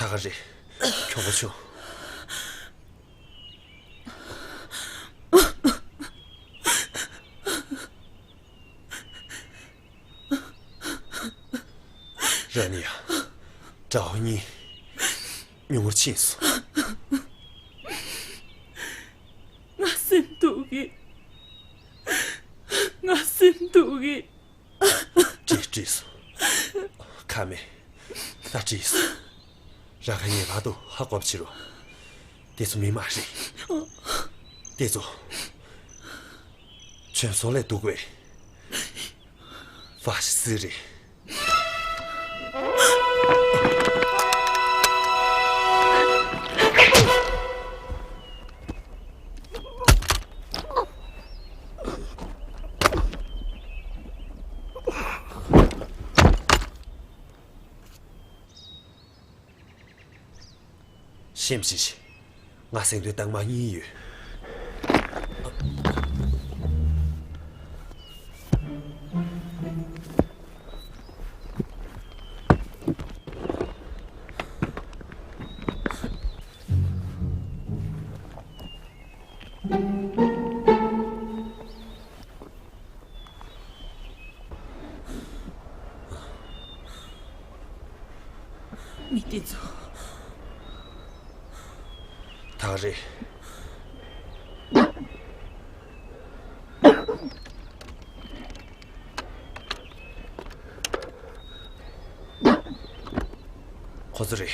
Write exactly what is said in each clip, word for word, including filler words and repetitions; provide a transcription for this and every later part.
ད་ག་རེད། ཁྱོ་ག་ཆོ། ར་ནི་ཡ། དགྲ་བོ་གཉིས་མྱུར་ཕྱིན་སོང་། ང་སེམས་སྡུག་གི། ང་སེམས་སྡུག་གི། བྲིས་བྲིས་སོང་། ཁ་མེད། ད་བྲིས་སོང་། ར་ཁ་ངེས་པར་དུ་ཧ་གོ་བྱེད་རོགས། དེ་ཚོ་མི་མ་རེད། དེ་ཚོ་བྱོན་སོང་ལས་སྡུག་པའི་ཧྥ་ཤི་སི་རེད། ཤེམ་ཤི་ཤི། ང་སེང་དོན་དང་མ་གཉིས་ཡོད། མི་དེ་ཚོ། ད་རེད། ཁོ་ཚོ་རེད།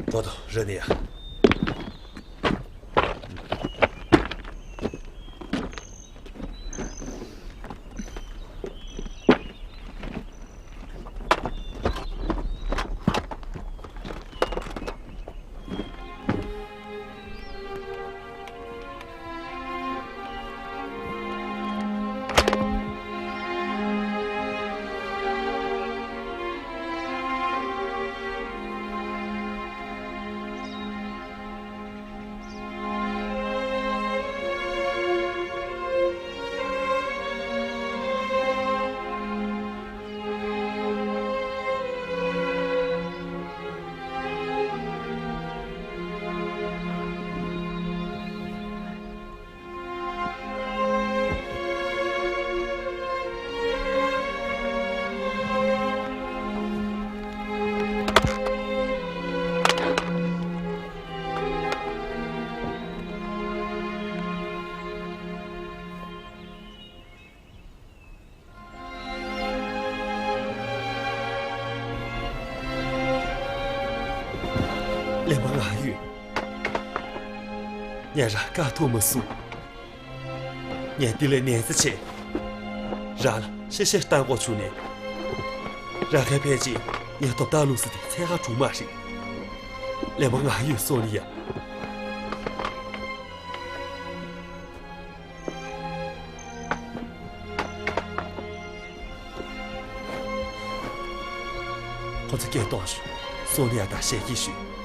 འགྲོ་དང་རེད་ནི་ཡ། གླེན་པ་ང་ཡོད། ངས་རང་བཀག་ཐུབ་མ་སོང་། ངས་འདི་ལས་ནན་ཚ་ཆེ། རང་ལ་ཤེས་བཤད་བཏང་དགོས་བྱུང་ནས། རང་གིས་ཕལ་ཆེར་ངའི་དོ་བདག་ལུགས་སྲོལ་དེ་འཚོལ་ག་འགྲོ་མ་རེད། གླེན་པ་ང་ཡོད་སོ་ནི་ཡ། ཁོ་ཚོ་སྐད་གཏོང་ཤོག་སོ་ནི་ཡ་དང་ཞལ་གྱིས་ཞུས།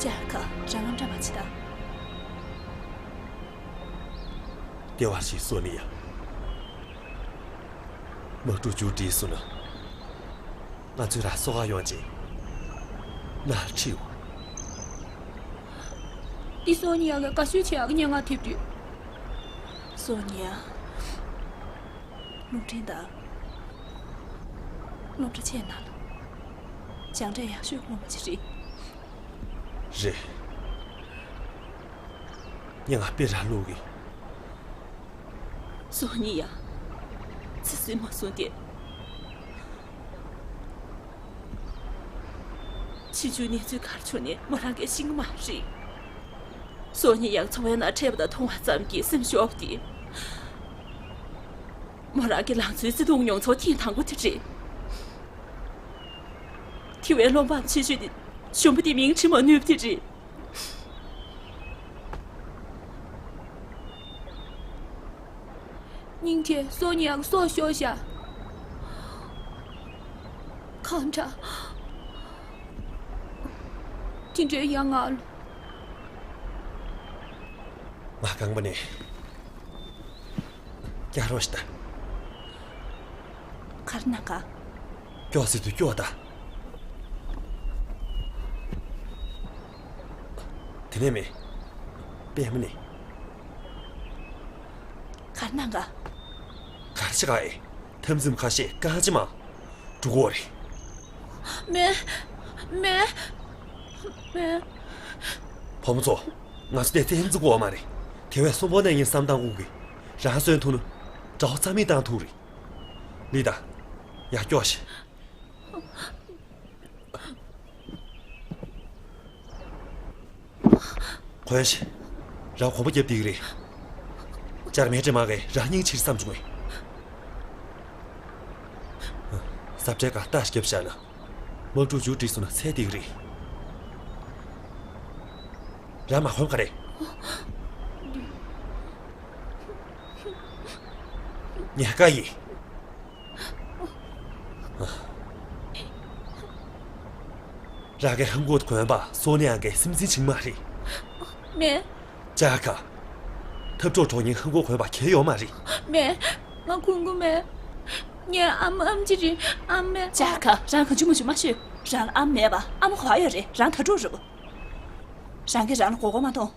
ཅཱ་ཁ། རང་ངམ་འདྲ་མ་བྱེད་དང་། ལྟེ་བ་ཞིག་སོ་ནི་ཡ། དམག་འཁྲུག་མཇུག་སྒྲིལ་སོང་ན། ང་ཚོས་རང་སོ་ག་ཡོང་རྗེས་ནར་ཁྲིད་འོ། འདི་སོ་ནི་ཡ་གི་དགའ་ཤོས་ཆེ་ཡག་གི་སྙན་ངག་དེབ་རེད། སོ་ནི་ཡ། རླུང་འཕྲིན་དང་། སློབ་གྲྭ་ཆེ་ན་ལ། སྦྱངས་འབྲས་ཡག་ཤོས་སློབ་མ་ཅིག་རེད། རེད། ངས་ང་དཔེ་ར་བླུག་གི། སོ་ནི་ཡ། ཚེ་བསོད་མ་སོང་སྟེ། ཕྱི་ཕྱོགས་གནས་ཚུལ་ག་རེ་བྱུང་ནས་མོ་རང་གིས་ཤེས་ཀྱི་མ་རེད། སོ་ནི་ཡ་འཚོ་བའི་ནང་འཕྲད་པ་དང་མཐོང་བ་ཙམ་གྱིས་སེམས་ཤོར་བ་དེ། མོ་རང་གི་ལང་ཚོའི་བརྩེ་དུང་མྱོང་ཚོར་ཐེངས་དང་པོ་དེ་རེད། དེ་བས་བློ་ཕམ་ཆེ་ཤོས་དེ་གཞོན་པ་དེ་མིང་ཁྲིད་མ་ནུས་པ་དེ་རེད། སྙིང་རྗེ། སོ་ནི་ཡ་གི་སྲོག་ཤོར་ཤག་གང་དྲག་དེ་འདྲའི་ཡ་ང་ལ། ང་རྐང་པ་ནས། སྐྱོར་རོགས་ཞེ་ད། ག་རེ་གནང་ག་སྐྱོར་ཟེར་དུས་སྐྱོར་ད། དེ་ནས་མེད། པད་མ་ནས། ག་རེ་གནང་ག་ག་རེ་བྱེད་ག་ཨེ། འཐབ་འཛིང་ཁ་ཤས་རྐང་གཅིག་མ། འགྲོ་གི་རེད། མེད། མེད། མེད། བུ་མོ་ཚོ། ང་ཚོ་དེ་ཙམ་འཛིང་དགོས་མ་རེད། དེ་བས་གསོན་པོ་གནས་ངན་བསམ་བཏང་དགོས་གི། རང་གསོན་ཐུབ་ན། དགྲ་བོ་རྩ་མེད་བཏང་ཐུབ་རེད། ལི་ད། ཡར་སྐྱོར་ཞིག་གོན་ཞིག་རང་གོམ་པ་རྒྱབ་བསྡད་ཀྱི་རེད། ཅར་མེ་ཏྲེ་མ་གིས་རང་སྙིང་ཕྱིར་བསམ་བྱུང་ངས། ཟབ་ཁྲའི་ཁ་ལྟ་ཞིག་བརྒྱབ་བཞག་ན། དམག་འཁྲུག་མཇུག་སྒྲིལ་སོང་ན་ཚར་བསྡད་ཀྱི་རེད། རང་མ་གོན་ག་རེད། ཉལ་ཁ་ཡིན། རང་གི་ཧང་གོ་གོན་པ་སོ་ནི་ཡང་གི་སེམས་ཅན་ཅིག་མ་རེད། མེད། ཅཱ་ཁ། འཐབ་གྲོགས་གྲོགས་ངན་ཧང་གོ་གོན་པ་གལ་ཡོད་མ་རེད། མེད། ང་གོན་གོ་མེད། ངའི་ཨ་མ་ཨམ་ཆི་རེད། ཨ་མ་མེད། ཅཱ་ཁ། རང་གང་བྱུང་མ་བྱུང་མ་ཤོད། རང་ལ་ཨ་མ་མེད་པ། ཨ་མ་ག་པར་ཡོད་རེད། རང་དྭ་ཕྲུག་རེད་པ། རང་གིས་རང་ལ་མགོ་སྐོར་མ་གཏོང་།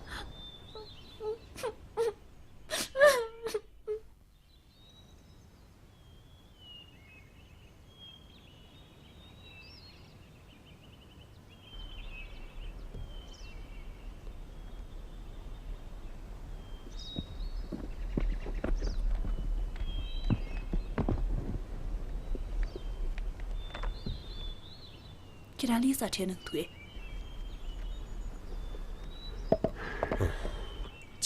ཁྱེད་རང་ལི་སར་འཕྲད་གནང་ཐུབ་པས།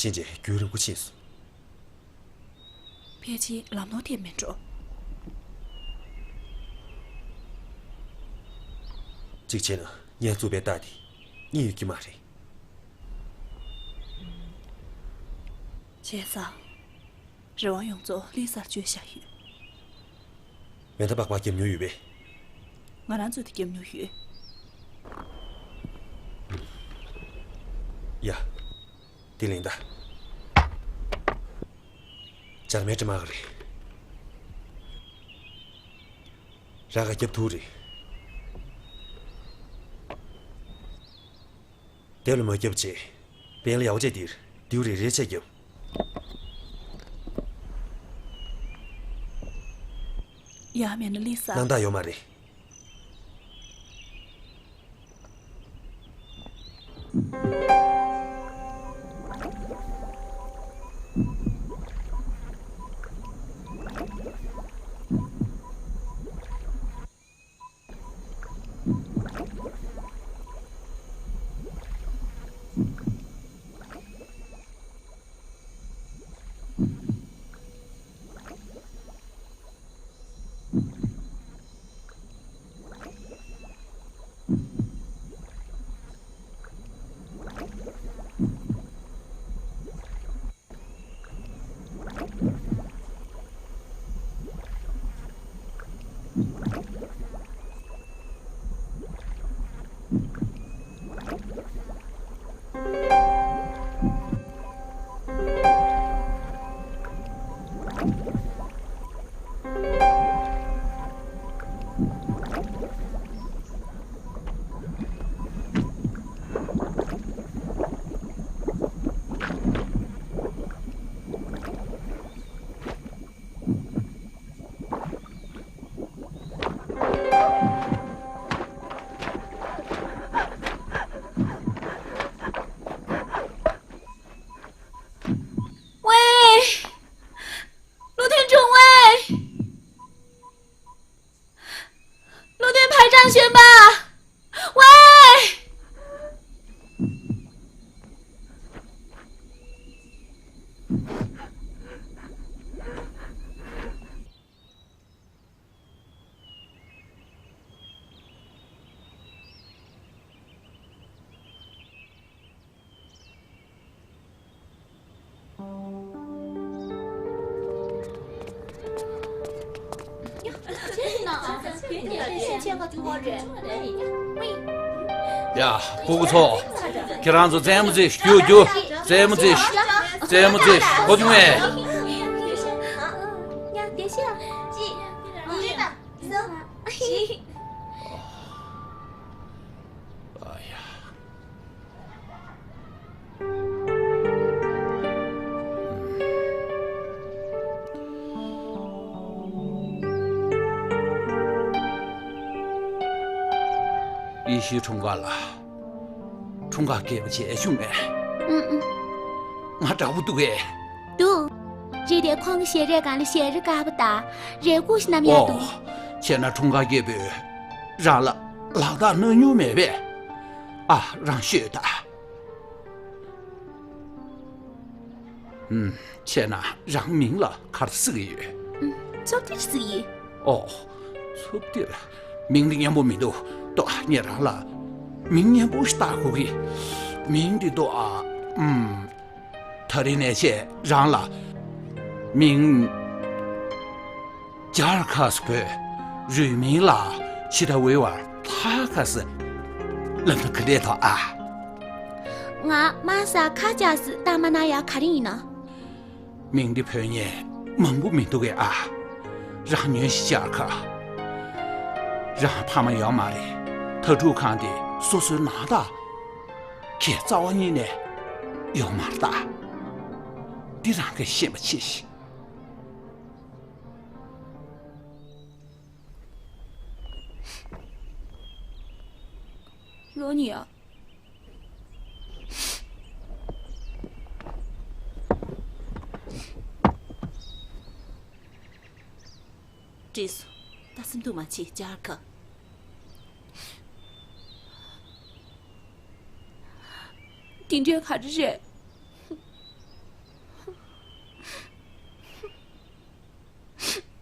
ཕྱིན་ཆད་རྒྱུན་རིང་པོ་ཕྱིན་སོང་། ཕལ་ཆེར་ལམ་ནོར་ཐེབས་མེད་འགྲོ། གཅིག་བྱས་ན་ངས་བཙུགས་པའི་རྟགས་དེ་རྙེད་ཡོད་ཀྱི་མ་རེད། བྱས་ཙང་། རེ་བ་ཡོངས་རྫོགས་ལི་སར་བཅོལ་བཞག་ཡོད། མེ་མདའ་སྦག་སྦག་རྒྱབ་མྱོང་ཡོད་པས། ང་རང་ཚོ་དེ་རྒྱབ་མྱོང་ཡོད། ཡ། དེ་ལེན་ད། ཅར་མེ་ཏྲེ་མ་གི་རེད། རང་ག་རྒྱབ་ཐུབ་རེད། དེ་ལ་མ་རྒྱབ་བྱས། པན་ལ་ཡག་བྱས་དེར་དེའུ་རེ་རེ་ཆད་རྒྱབ། ཡ་མེད་ན་ལི་ས། སྣང་དག་ཡོད་མ་རེད། ཝེ། ལུའུ་ཐེན་ཀྲུང་ཝེ། ལུའུ་ཐེན་ཕར་ཀྲང་གཞོན་པ། ཝེ། ཡ། སྤུ་གུ་ཚོ། ཁྱེད་རང་ཚོ་རྩེད་མོ་རྩེ། རྒྱུགས་རྒྱུགས། རྩེད་མོ་རྩེ། རྩེད་མོ་རྩེ། གོ་བྱུང་ངས། ཨ་ཡ། ཡེ་ཤེས་འཁྲུངས་སྐར་ལ་འཁྲུངས་སྐར་སྐྱིད་པོ་བྱས་བྱུང་ངས། ཨུ་ཨུ། ང་དྲག་པོ་འདུག་གས། འདུག། རེད་དེ། ཁོང་གི་ཞལ་རས་སྒང་ལ་ཞལ་རས་དཀར་པོ་དང་རས་ཁུག་ཞིག་བསྣམས་ཡག་འདུག། ཨོ། བྱས་ན་འཁྲུངས་སྐར་སྐྱིད་པོས་རང་ལ་ལག་རྟགས་གནང་མྱོང་མེད་པས། ཨ། རང་ཤོད་དང་། ཨུམ། བྱས་ན་རང་མིང་ལ་ག་རེ་ཟེར་གྱི་ཡོད། ཨུམ། མཚུབ་ཏིར་ཟེར་གྱི་ཡོད། ཨོ། མཚུབ་ཏིར། མིང་འདི་སྙན་པོ་མི་འདུག། ཏོ། ངས་རང་ལ་མིང་སྙན་པོ་ཞིག་བཏགས་དགོས་ཀྱི། མིང་འདི་ཏོ། ཨ། ཨུམ། ད་རིང་ནས་བྱས་རང་ལ་མིང་ཇར་ཁ་ཟེར་བོས། རུས་མིང་ལ་ཇི་ཏ་ཝེ་ཝར་ཐ་ཁ་ཟེར་ལབ་ན་ག་འདྲས་ཐོག་ཨ། ང་མ་ས་ཁ་ཅག་ཟེར་བཏགས་མ་གནང་ཡག་ག་རེ་ཡིན་ན། མིང་འདི་བོད་ཉིད་མང་པོ་མི་འདུག་གས་ཨ། རང་ཉོན་ཞིག་ཇར་ཁ། རང་ཕ་མ་ཡོད་མ་རེད། དྭ་ཕྲུག་ཁང་འདི་སོ་སོའི་ནང་ད། ཁྱེད་རྩ་བ་ཉིད་ནས་ཡོད་མ་རེད་ད། འདི་རང་གིས་ཤེས་པ་ཆེ་ཞིག། ལོ་ཉི་ཡ། བྲིས་སོང་། ད་སེམས་སྡུག་མ་བྱེད་ཇར་ཁ། དེ་འདྲའི་ག་རེ་རེད།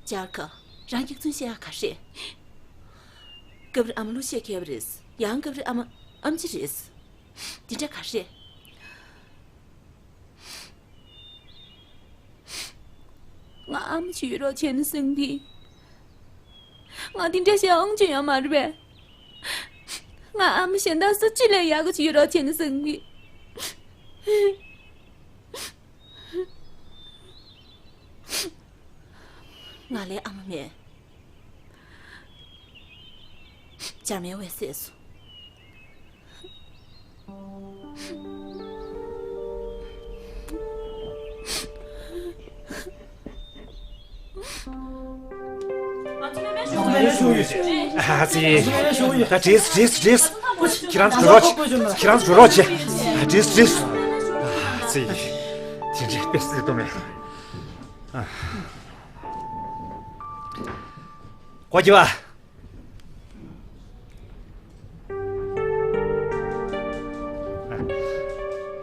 ཇར་ཁ། རང་ཡིག་ཚང་བཤད་ཡག་ག་རེད། སྐབས་རེ་ཨ་མ་ལུག་བཤད་མཁས་པ་རེད། ཡང་སྐབས་རེ་ཨ་མ་ཨམ་ཆི་རེད། དེ་འདྲ་ག་རེད། ང་ཨ་མ་ཞིག་ཡོད་རོགས་བྱས་ན་བསམ་གི། ང་དེ་འདྲ་བཤད་ཨང་ཅི་ཡོད་མ་རེད་པས། ང་ཨ་མ་གཞན་དག་སུ་གཅིག་ལས་ཡག་གི་ཞིག་ཡོད་རོགས་བྱས་ན་བསམ་གི། ང་ལའི་ཨ་མ་མེད། འཇར་མན་བས་བསད་སོང་། ཨ་ཙི། ད་བྲིས་བྲིས་བྲིས། ཁྱེད་རང་ཚོ་འགྲོ་རོགས་བྱེད། ཁྱེད་རང་ཚོ་འགྲོ་རོགས་བྱེད། བྲིས་བྲིས། ཨ་ཙི། དེ་འདྲའི་དཔེ་སྲིད་དོ་མེད། ཨ། ཀོ་ཅི་བ།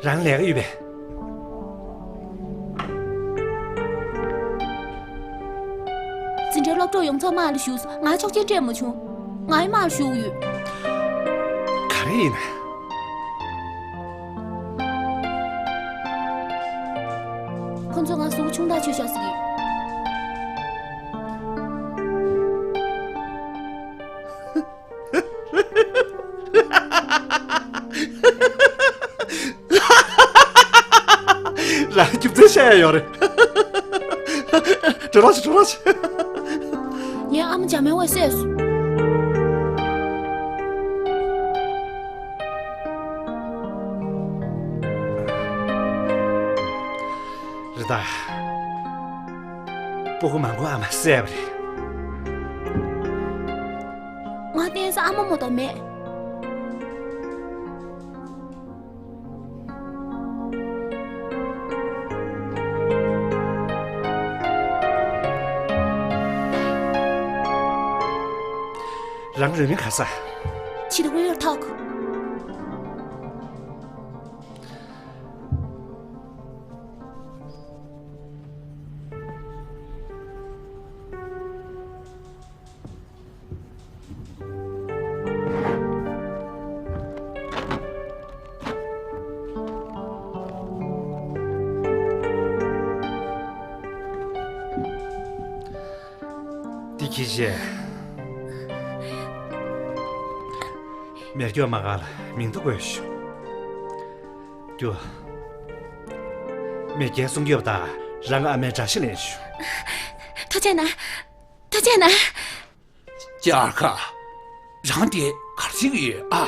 རང་ལས་ཀ་ཡོད་པས། འཛིན་གྲྭའི་སློབ་གྲོགས་ཡོངས་རྫོགས་དམག་ལ་ཞུགས་སོང་། ང་ཆོག་མཆན་སྤྲད་མ་བྱུང་། ང་ཡང་དམག་ལ་ཞུགས་ཡོད། ག་རེ་ཡིན་ན། ཁོ་ཚོས་ང་གཟུགས་ཆུང་དྲགས་བྱས་བཞག་ཟེར་གི། རང་རྒྱུ་མཚན་བཤད་ཡ་ཡོད་རེད། འགྲོ་རོགས་བྱེད། འགྲོ་རོགས་བྱེད། ངའི་ཨ་མ་འཇར་མན་བས་བསད་སོང་། རེད་ད། སྤུ་གུ་མང་པོ་ཨ་མ་བསད་པ་རེད། ང་བསྟན་ས་ཨ་མ་མོ་དང་མེད། རང་རུས་མིང་ག་ས། Chitawir Talk. འདི་ཁྱི་ཤེས། མེ་སྒྱོགས་མ་ག་ལ་མིང་ཐོ་བཀོད་ཤོག་རྒྱུ། མེ་རྒྱལ་སྲུང་སྐྱོབ་དང་རང་ཨ་མའི་དགྲ་ཤ་ལེན་ཤོག་ཐུགས་རྗེ་གནང་། ཐུགས་རྗེ་གནང་། ཅར་ཁ། རང་དེ་གར་ཞིག་ཡོད་ཨ།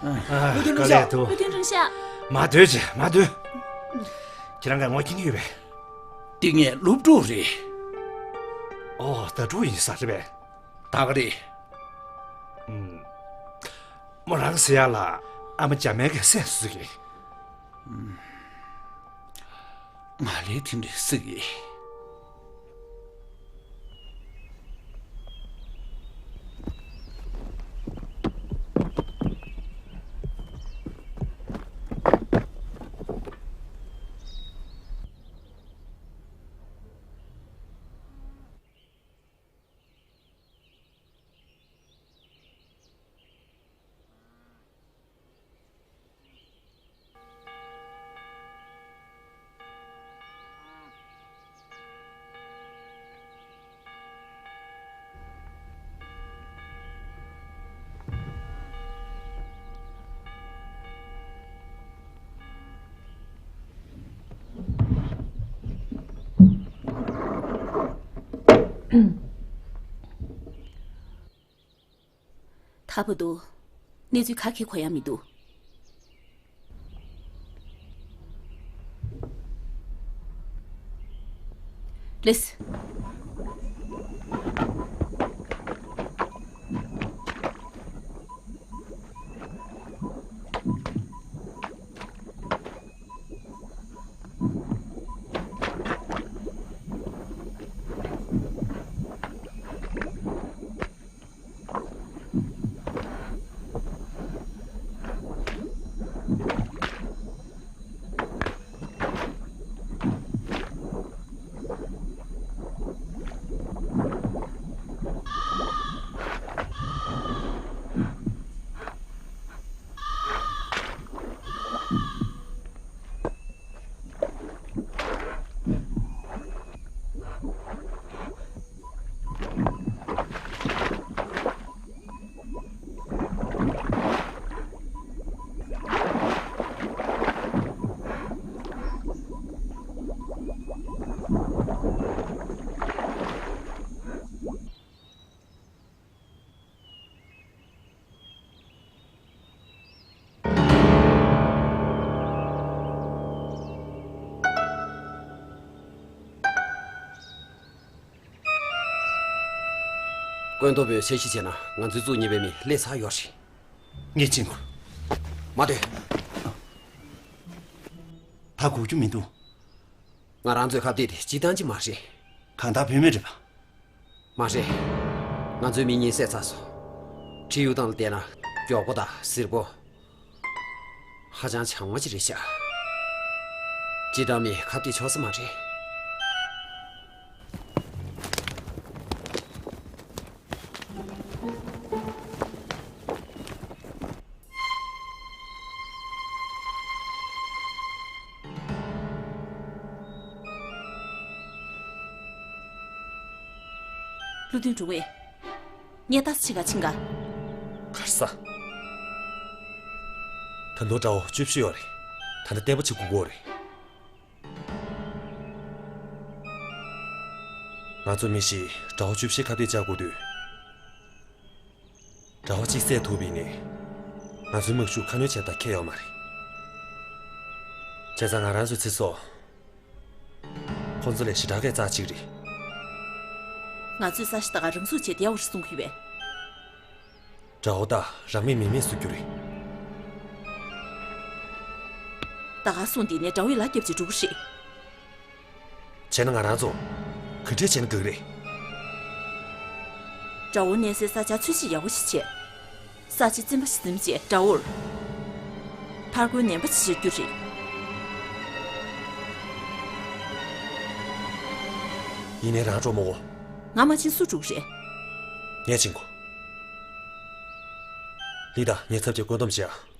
ཨ། བློ་མཐུན་དཀའ་ལས་འདུག་བློ་མཐུན་དྲང་ཤག་མ་སྡོད་ཅིག་མ་སྡོད། ཁྱེད་རང་ག་ངོ་ཁྱེར་གྱི་ཡོད་པས། འདི་ངའི་སློབ་ཕྲུག་རེད། ཨོ་ད་ཕྲུག་ཡིན་ས་རེད་པས། ད་ག་རེད། ཨུམ། མོ་རང་ཟེར་ཡག་ལ་ཨ་མ་འཇར་མན་གྱིས་བསད་སོང་ཟེར་གི། ང་ལས་དེ་འདྲ་སྲིད་ཀྱི། ད་བར་དུ་གནས་ཚུལ་ག་གེ་གོ་ཡ་མི་འདུག་ལེས། བཀོད་འདོམས་པས་འཆར་གཞི་བྱས་ན་ང་ཚོའི་གཙུག་གཉིས་པའི་མི་སླེབས་ཚར་ཡོད་རེད། ངས་ཕྱིན་དགོས། མ་སྡོད། ད་སྒུག་རྒྱུ་མི་འདུག། ང་རང་ཚོའི་ཁ་གཏད་དེ་སྤྱིར་བཏང་གཅིག་མ་རེད། གང་ལྟར་བུད་མེད་རེད་པ། མ་རེད། ང་ཚོའི་མི་གཉིས་བསད་ཚར་སོང་། ཁྲིད་ཡིག་སྟེང་ལ་བལྟས་ན་མགྱོགས་པོ་དང་གཟིར་པོ། ཧ་ཅང་བྱང་བ་ཅིག་རེད་ཤག། སྤྱིར་བཏང་མི་ཁ་གཏད་ཆོག་ས་མ་རེད། བློ་མཐུན་དྲུང་བས། ངས་ལྟ་ས་ཕྱི་ག་ཕྱིན་ག། གར་ས། ད་དུང་དགྲ་བོ་བཅུ་བཞི་ཡོད་རེད། ད་ནི་བརྟན་པོ་བྱེད་དགོས་ཀྱི་ཡོད་རེད། ང་ཚོ་མི་ཞིག་དགྲ་བོ་བཅུ་བཞིའི་ཁ་གཏད་བཅག་དགོས་དུས། དགྲ་བོ་གཅིག་བསད་ཐུབ་པ་ཡིན་ནའི། ང་ཚོའི་དམག་ཤུགས་ཁ་སྣོན་བྱེད་སྟངས་ཁྱད་ཡོད་མ་རེད། བྱས་ཙང་ང་རང་ཚོའི་ཚེ་སྲོག་ཁོང་ཚོ་ལས་ཞེ་དྲག་གི་རྩ་གཅིག་རེད། ང་ཚོས་ས་གཞི་ད་ག་རང་སྲུང་བྱེད་བདེ་བ་རེད་གསུང་གི་ཡོད་པས། དགྲ་བོ་དག་རང་མེད་མི་མེད་བཟོ་རྒྱུ་རེད། ད་ག་སྲུང་འདི་ནས་དགྲ་བོའི་ལ་རྒྱབ་ཀྱི་འགྲོ་གི་རེད། བྱས་ན་ང་རང་ཚོ་ག་འདྲས་བྱས་ན་འགྲིག་རེད། དགྲ་བོ་གནས་སའི་ས་ཆ་འཚོལ་ཞིབ་ཡག་པོ་ཞིག་བྱས། ས་ཆ་རྩིག་པ་ཞིག་འཛིན་བྱས་དགྲ་བོར་ཕར་རྒོལ་ནན་པོ་ཞིག་བྱ་རྒྱུ་རེད། ཡིན་ནའི་རང་འགྲོ་མོ་གོ། ང་མ་ཕྱིན་སུ་འགྲོ་གི་རེད། ངས་ཕྱིན་གོ། ལི་དང་ངའི་ཚབ་བྱས་བཀོད་འདོམས་བྱེད་ཨ།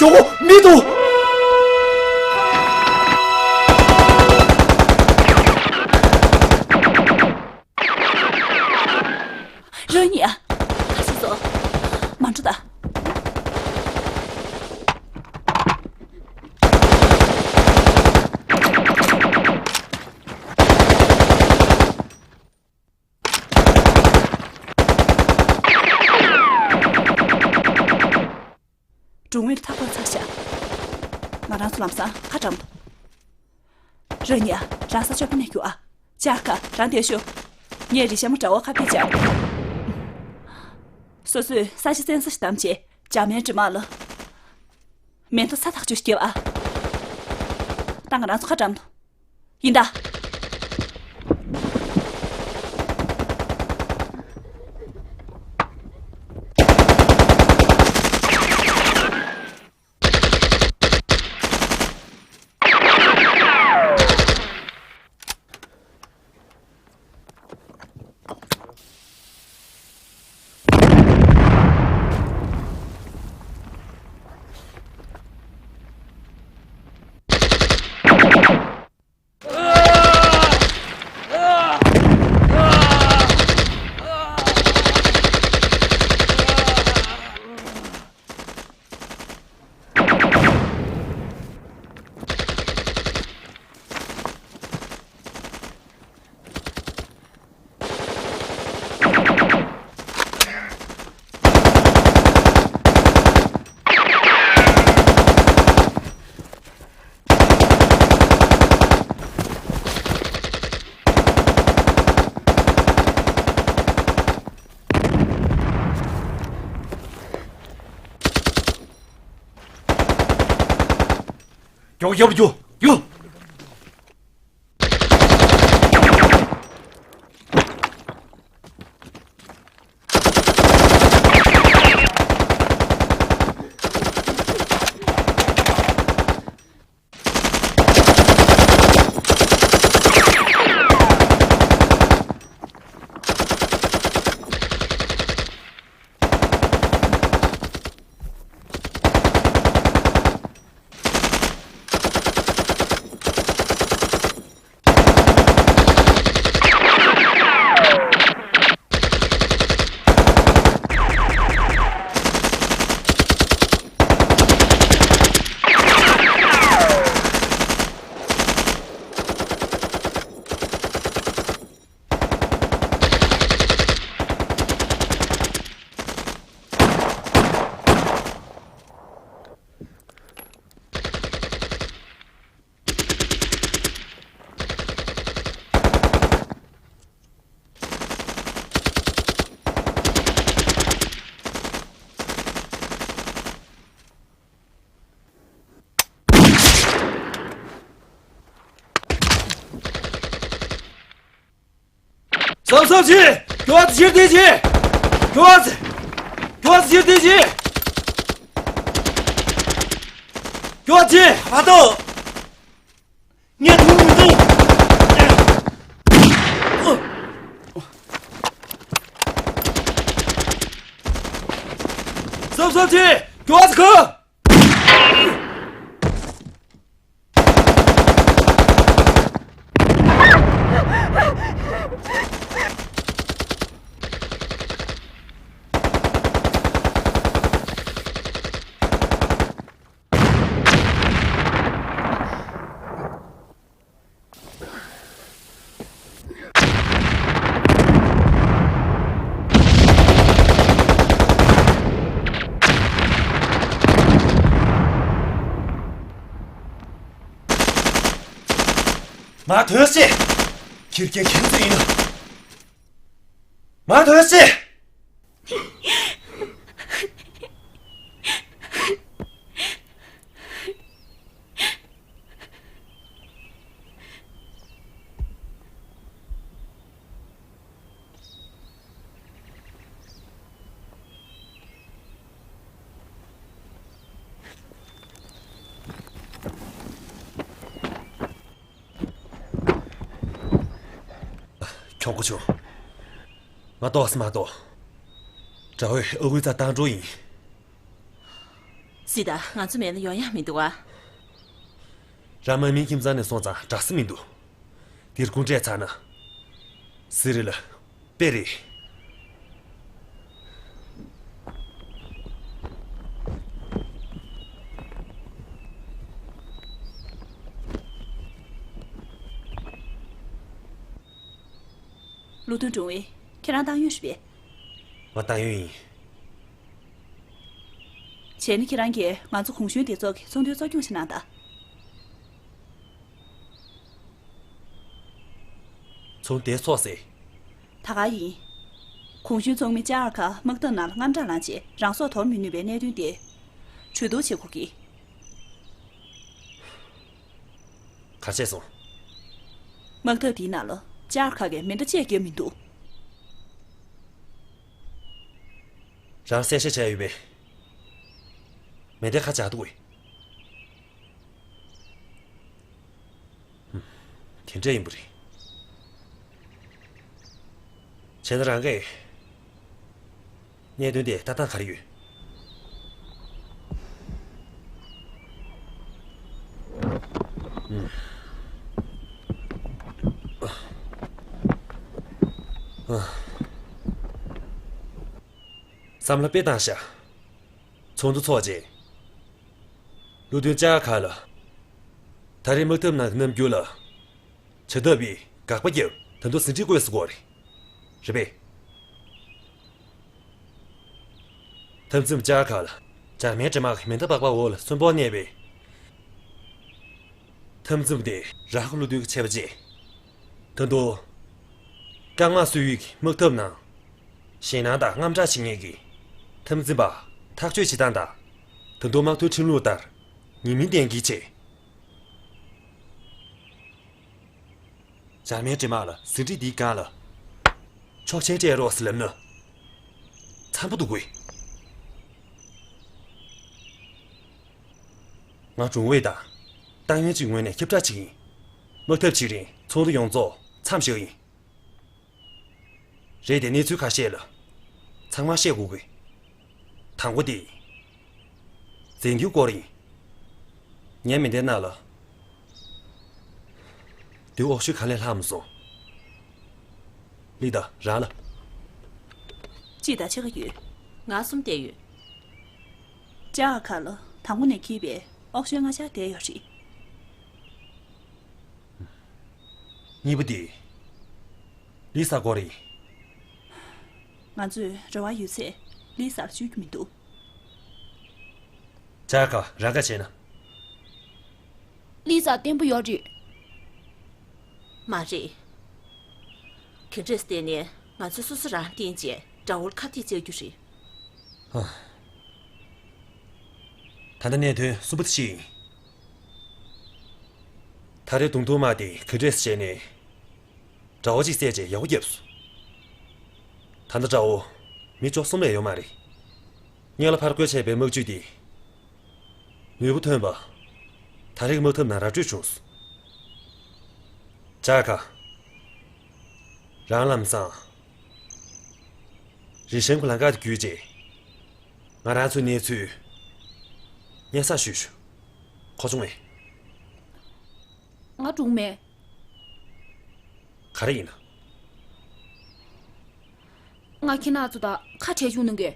མགྱོགས་པོ་མི་འདུག། རང་ཉིད་ཨ། ཁ་ཤས་སོ། མ་འགྲོ་ད། སྒྲུང་མེད་ཐག་པ་ཚར་བཞག། ང་རང་ཚོ་ལམ་སང་ཁ་འགྲམ་དུ། རང་ཉིད་རང་ས་ཕྱོགས་ཕ་ནས་རྒྱུག་ཨ། ཅག་ཁ་རང་བསྡད་ཤོག། ངས་རི་ཤ་མོ་དགྲ་བོ་ཁ་ཕྱེ་བྱ། སོ་སོས་ས་ཆ་བཙན་ས་ཞིག་བདམས་བྱས་འཇར་མན་འདྲེ་དམག་ལ། མེ་མདའ་ས་ཐག་ཆོད་ཞིག་རྒྱབ་ཨ། ད་ང་རང་ཚོ་ཁ་འགྲམ་དུ། ཡིན་ད། མགྱོགས་ཡར་རྒྱུགས། རྒྱུགས། གཏམ་བཟང་ཆེ། ཁྱོད་ཚོ་ཕྱིར་འཐེན་བྱེད། ཁྱོད་ཚོ། ཁྱོད་ཚོ་ཕྱིར་འཐེན་བྱེད། ཁྱོད་ཚོ། མ་གཏོགས། ངས་ཐུག་མི་འདུག་གཏམ་བཟང་ཆེ། ཁྱོད་ཚོ་ག་མ་ཐོན་སྲིད། ཁྱེད་ཀྱིས་ཁྱེད་ཚོ་ཡིན་ན། མ་ཐོན་སྲིད། ཁྱོ་གོ་ཆུང་། ང་ཏོག་སི་མ་ཏོག་དགྲ་བོས་ཨ་ཁུའི་རྩ་བཏང་འགྲོ་ཡིན། སི་ད་ང་ཚོ་མེད་ན་ཡོང་ཡག་མི་འདུག་ཨ། རང་དམག་མིའི་ཁྱིམ་ཚང་ནས་སོང་ཙང་དྲག་ས་མི་འདུག་འདིར་ཁུངས་སྤྲད་ཚར་ན། སི་རི་ལ་དཔེ་རེད། བློ་མཐུན་དྲུང་ཝེ། ཁྱེད་རང་ཏང་ཡོན་ཞུ་བས། ང་ཏང་ཡོན་ཡིན། བྱས་ན་ཁྱེད་རང་གིས་ང་ཚོ་གུང་གཞོན་སྡེ་ཚོགས་ཀྱི་ཚོགས་འདུའི་གཙོ་སྐྱོང་ཞིག་གནང་དང་། ཚོགས་སྡེ་ཚོགས་ཟེར། ད་ག་ཡིན། གུང་གཞོན་ཚོགས་མི་ཅཱ་ཨར་ཁ་དམག་འཐབ་ནང་ལ་དངངས་སྐྲག་ལངས་རྗེས་རང་སྲོག་དོར་མི་ནུས་པའི་གནད་དོན་དེ། གྲོས་བསྡུར་བྱེད་དགོས་ཀྱི། ག་བྱས་སོང་། དམག་འཐབ་དེའི་ནང་ལ་ཅཱར་ཁ་གིས་མེ་མདའ་གཅིག་བརྒྱབ་མི་འདུག་རང་གསལ་བཤད་བྱས་ཡོད་པས། མེ་མདའི་ཁ་འཇག་འདུག་གས། དེ་འདྲ་ཡིན་པ་རེད། བྱས་ན་རང་གིས། གནད་དོན་དེ་ལྟ་སྟངས་ག་རེ་ཡོད། བསམ་བློ་དཔེ་བཏང་ཤག་ཚོགས་འདུ་ཚོགས་རྗེས། བློ་མཐུན་ཅཱ་ཁ་ལ། ད་རེས་དམག་འཐབ་ནང་གི་རྣམ་འགྱུར་ལ། བྱ་ཐབས་པས་དགག་པ་བརྒྱབ་ད་དུང་ཟིན་བྲིས་བཀོད་སོང་གི་རེད། རེད་པས། འཐབ་འཛིང་ཅཱ་ཁ་ལ་འཇར་མན་འདྲེ་དམག་གི་མེ་མདའ་སྦག་སྦག་འོག་ལ་གསོན་པོར་གནས་པས། འཐབ་འཛིང་དེ་རང་གི་བློ་མཐུན་གྱི་ཆད་པ་བཅད། ད་དུང་། རྐང་དམག་སོ་ཡོད་ཀྱི་དམག་འཐབ་ནང་། ཞེད་སྣང་དང་དངངས་སྐྲག་བྱེད་མཁན་གྱི་འཐབ་འཛིང་པ་ཐག་གཅོད་བྱེད་སྟངས་དང་། ད་དུང་དམག་དོན་ཁྲིམས་ལུགས་ལྟར་ཉེས་མིང་གཏན་འཁེལ་བྱས། འཇར་མན་འདྲེ་དམག་ལ་ཟིན་བྲིས་འདིའི་སྒང་ལ་ཆོག་མཆན་སྤྲད་རོགས་ཟེར་ལབ་ན་འཚམ་པོ་འདུག་གས། ང་དྲུང་ཝེ་དང་ཏང་ཡོན་གྱི་ངོས་ནས་ཁྱབ་བསྒྲགས་བྱེད་ཀྱི་ཡིན། དམག་འཐབ་བྱེད་རིང་ཚོགས་འདུ་ཡོངས་རྫོགས་མཚམས་བཞག་ཡིན། རེད་དེ་གནས་ཚུལ་ཁ་ཤས་ལ་ཚང་མ་བཤད་དགོས་གི། དང་པོ་དེ། རྫས་འགྱུར་སྐོར་ཡིན། ངའི་མེ་མདའི་ནང་ལ། དེའི་འོག་ཤོད་གང་ལས་ལྷག་མ་སོང་། ལི་ད་རང་ལ། གཅིག་དང་ཕྱེད་ཀ་ཡོད། ང་གསུམ་བསྡད་ཡོད། ཅཱ་ཁ་ལ་དང་པོ་ནས་འཁྱེར་བའི་འོག་ཤོད་ལྔ་ཆར་བསྡད་ཡོད་རེད། གཉིས་པ་དེ། ལི་ས་སྐོར་ཡིན། ང་ཚོས་རེ་བ་ཡོད་ཚད་ལི་སར་བཅོལ་རྒྱུ་མི་འདུག་ཅཱ་ཁ་རང་ག་བྱས་ན། ལི་སར་བརྟན་པོ་ཡོད་རེད། མ་རེད། གྷི་ཏྲེས་དེ་ནས་ང་ཚོས་སོ་སོ་རང་བསྟེན་བྱས་དགྲ་བོར་ཁ་གཏད་བཅག་རྒྱུ་རེད། ཧ། ད་ལྟ་གནད་དོན་གསུམ་པ་དེ་ཅི་ཡིན། ད་རེས་གདོང་ཐུག་དམག་དེ་གྷི་ཏྲེས་བྱས་ནས། དགྲ་བོ་གཅིག་བསད་རྗེས་ཡག་པོ་བརྒྱབ་སོང་། ག་འདྲ་འདྲ་བོ། མི་བཅུ་གསུམ་ལས་ཡོད་མ་རེད། སྔོན་ལ་ཕར་བསྐོས་བྱས་པའི་དམག་ཇུས་དེ་ནུས་པ་ཐོན་པ། ད་རེས་དམག་འཐབ་ནང་ར་སྤྲོད་བྱུང་སོང་། ཇ་ཁ། རང་ལམ་སང་རི་ཤང་གི་ལམ་ཁ་དེ་བརྒྱུད་རྗེས། ང་རང་ཚོའི་གནས་ཚུལ་སྙན་སེང་ཞུས་ཤོག། གོ་བྱུང་ངས། ང་སྒྲུང་མེད། ག་རེ་ཡིན་ན། ང་ཁྱེད་རང་ཚོ་དང་ཁ་བྲལ་བཅུག་གནང་གི།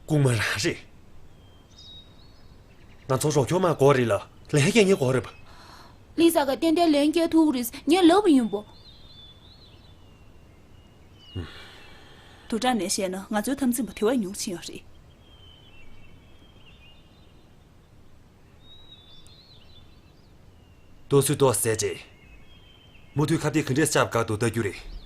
རྐུན་མ་རང་རེད། ང་ཚོ་རོགས་སྐྱོར་མ་དགོས་རེད་ལ་ལན་རྒྱག་མཁན་དགོས་རེད་པ། ལི་ས་ག་ཏན་ཏན་ལན་རྒྱག་ཐུབ་ཀྱི་རེད་ངས་ལབ་པ་ཡིན་པ། དུ་དྲག་ནས་བཤད་ན་ང་ཚོའི་འཐབ་འཛིང་པ་དེ་བས་ཉུང་ཕྱིན་ཡོད་རེད། ལྟོ་ཚོད་ལྟོ་ཟས་རྗེས། མུ་མཐུད་ཁ་གཏད་ག་འདྲས་བཅག་དགོས་འདུག་ལྟ་རྒྱུ་རེད།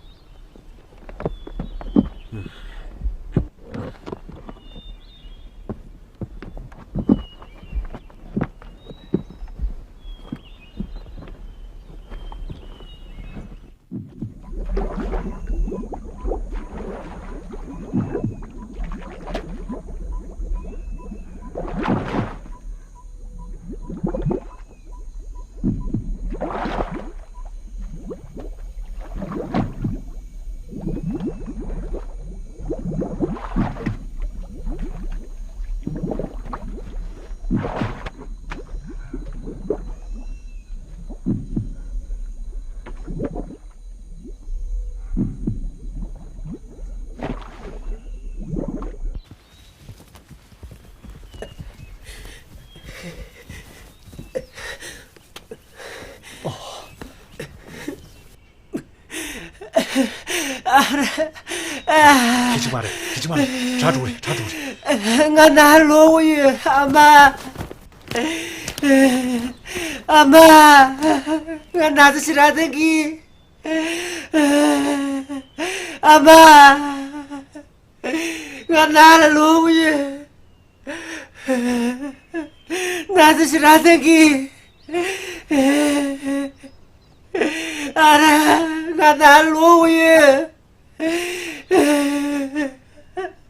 ཨ་ར། ཨ། ཁྱེད་ཀྱི་མ་རེད། ཁྱེད་ཀྱི་མ་རེད། དྲག་འགྲོ་རེད། དྲག་འགྲོ་རེད། ང་ན་ལོག་ཡོད། ཨ་མ། ཨ་མ། ང་ན་ཚ་ཞེ་དྲག་བཏང་གི། ཨ་མ། ང་ན་ལ་ལོག་ཡོད། ན་ཚ་ཞེ་དྲག་བཏང་གི། ཨ་ར། ང་ན་ལོག་ཡོད།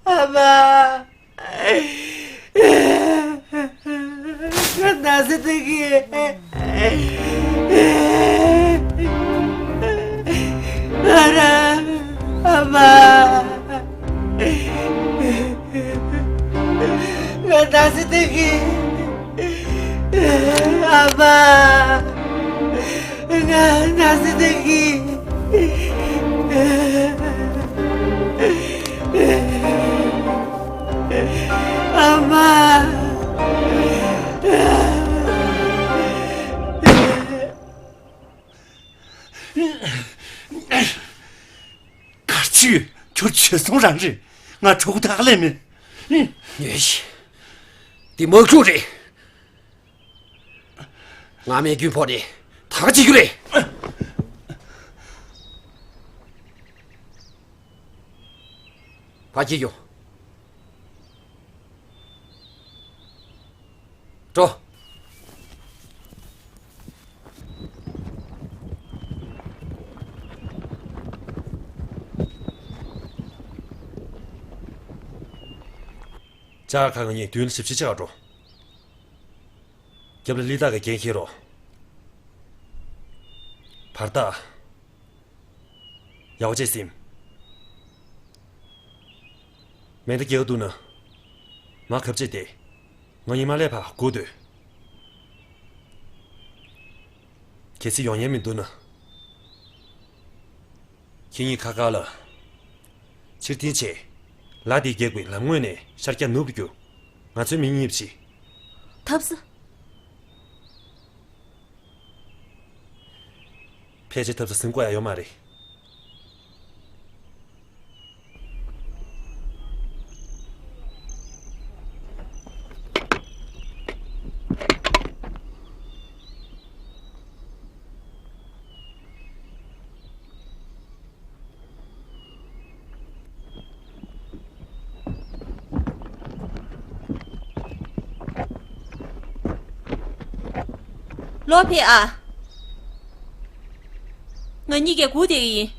ཨ་མ། ང་ན་ཚ་བཏང་གི། ཨ་ར། ཨ་མ། ང་ན་ཚ་བཏང་གི། ཨ་མ། ང་ན་ཚ་བཏང་གི། ཨ་མ། གར་ཆུ་ཁྱོད་བྱོལ་སོང་རང་རེད། ང་གྲོགས་དག་ལས་མེད། ཡོད་ཤི། འདི་དམག་འཁྲུག་རེད། ང་རྨས་སྐྱོན་ཕོག་ནས་ད་ག་བྱེད་རྒྱུ་རེད། ཕ་གི་ཡོང་། འགྲོ། ཅ་ཁ་ང་གཉིས་མདུན་ལ་ཞིབ་ཞིབ་བྱེད་ག་འགྲོ། རྒྱབ་ལ་ལི་ཏ་གི་འགན་འཁྱེར་རོགས། བར་ཐག་ཡག་པོ་བྱས་ཟིན། མེ་མདའ་རྒྱག་འདུག་ན། མར་གབ་བྱས་ཏེ། ང་གཉིས་མར་ལས་ཕར་སྒུག་སྡོད། གལ་སྲིད་ཡོང་ཉན་མི་འདུག་ན། ཁྱེད་གཉིས་ཁ་ཁ་ལ། ཕྱིར་འཐེན་བྱས། ལ་དེ་རྒྱག་པའི་ལམ་ངོས་ནས་ཤར་རྒྱག་ནུབ་རྒྱུག་ང་ཚོའི་མི་གཉིས་ཕྱིས། ཐབས་ཟད། ཕལ་ཆེར་ཐབས་ཟད་ཟིན་དགོས་ཡ་ཡོད་མ་རེད། ལོག་ཕེབས་ཨ། ང་གཉིས་ཀས་སྒུག་བསྡད་ཀྱི་ཡིན།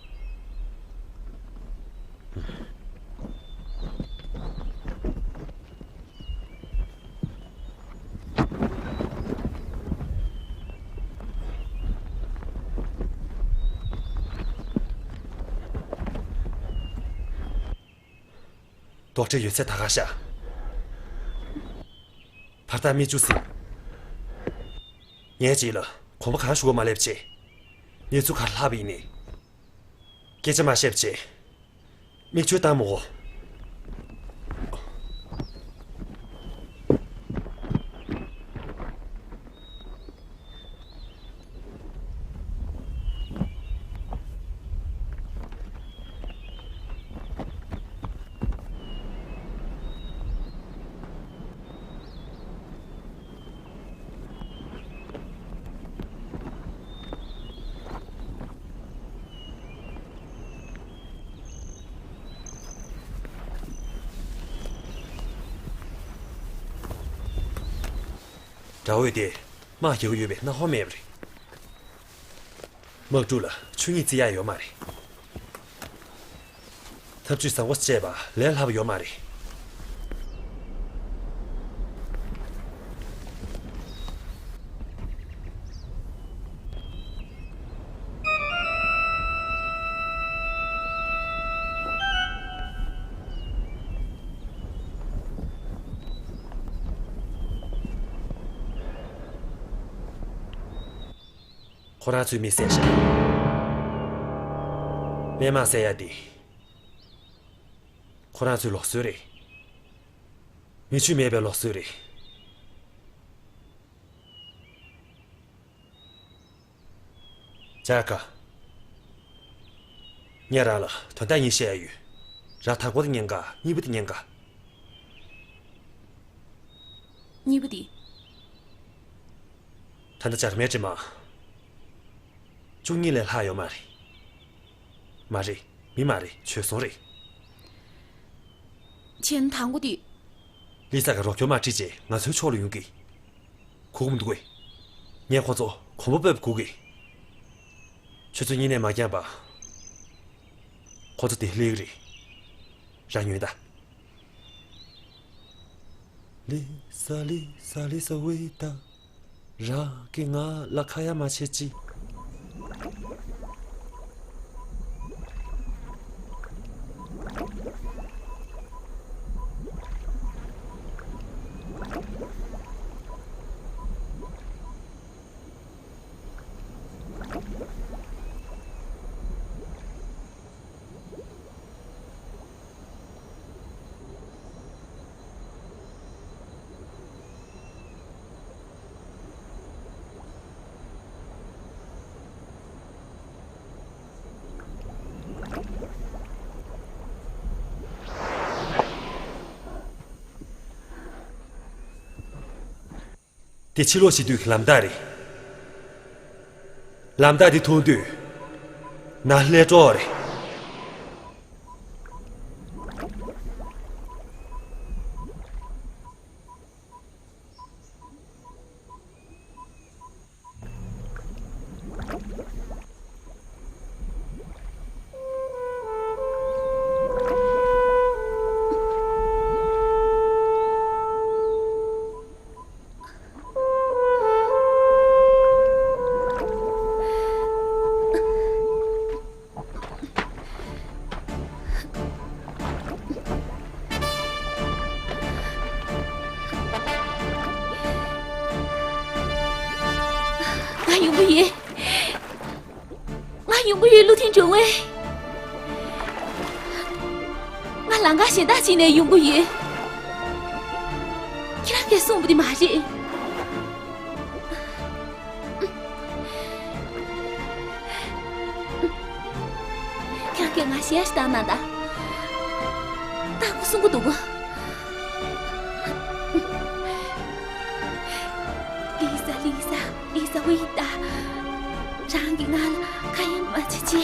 རྡོག་ཁྲེས་ཡོད་ཚད་ད་ག་ཤ། བར་ཐག་མི་བཅུ་ཟིན། ངས་ཅིག་ལ་གོམ་པ་གང་ཞུ་བ་མ་སླེབས་ཆེ། གནས་ཚུལ་ག་ལྷག་པ་ཡིན་ནི། སྐད་ཆ་མ་བཤད་པ་བྱས། མིག་ཆུ་བཏང་མོ། དགྲ་བོས་དེ་དམག་རྒྱག་གི་ཡོད་པའི་སྣང་བ་མེད་པ་རེད། དམག་འཁྲུག་ལ་ཆོས་ཉིད་བརྩི་ཡག་ཡོད་མ་རེད། ཐབས་ཇུས་བཟང་པོ་སྤྱད་པ་ལས་སླ་པོ་ཡོད་མ་རེད། ཁོ་རང་ཚོས་མི་བསད་ཤག་སྨན་མ་བསད་ཡ་དེ། ཁོ་རང་ཚོའི་ལུགས་སྲོལ་རེད། མི་ཆོས་མེད་པའི་ལུགས་སྲོལ་རེད། ཇ་ཀ། ངས་རང་ལ་དོན་དག་གཉིས་བཤད་ཡ་ཡོད། རང་དང་པོ་དེ་ཉན་ག་གཉིས་པ་དེ་ཉན་ག་གཉིས་པ་དེ། ད་ལྟ་འཇར་མན་དྲི་མ། བཅུ་གཉིས་ལས་ལྷག་ཡོད་མ་རེད། མ་རེད། མི་མ་རེད། བྱོལ་སོང་རེད། ཁྱེད་དང་པོ་དེ། ལི་ས་ག་རོགས་སྐྱོར་མ་ཁྲིད་བྱས་ང་ཚོའི་ཕྱོགས་ལ་ཡོང་གི། ཁུག་མི་འདུག་གས། ངས་ཁོ་ཚོ་གོམ་པ་སྤོས་པ་སྒུག་གི། ཁྱོད་ཚོས་གཉིས་ནས་མ་འགྱངས་པ། ཁོ་ཚོ་དེ་སླེབས་ཀྱི་རེད། རང་ཉོན་ད། ལི་ས་ལི་ས་ལི་ས་ཝི་ད། རང་གིས་ང་ལ་ཁ་ཡ་མ་བྱེད་ཅི། དེ་ཕྱི་ལོགས་ཕྱི་དུས་ཀྱི་ལམ་རྟགས་རེད། ལམ་རྟགས་དེ་མཐོང་དུས་ན་ལྷས་གྲོགས་རེད། ང་ཡོང་གི་ཡིན། ང་ཡོང་གི་ཡོད། ལུ་ཐིང་ཇོ་ཝེ། ང་ལམ་ཁ་གཞན་དག་ཅིག་ནས་ཡོང་གི་ཡོད། ཁྱེད་རང་གིས་གསུངས་པ་དེ་མ་རེད། ཁྱེད་རང་གིས་ང་ཞེ་ཡ་ཞིག་བཏང་གནང་ད། ད་ཁོ་གསུང་གི་འདུག་གོ། ལི་ས་ལི་ས་ལི་ས་ཝི་ད། རང་གིས་ང་ལ་ཁ་ཡ་མ་བྱེད་ཅི།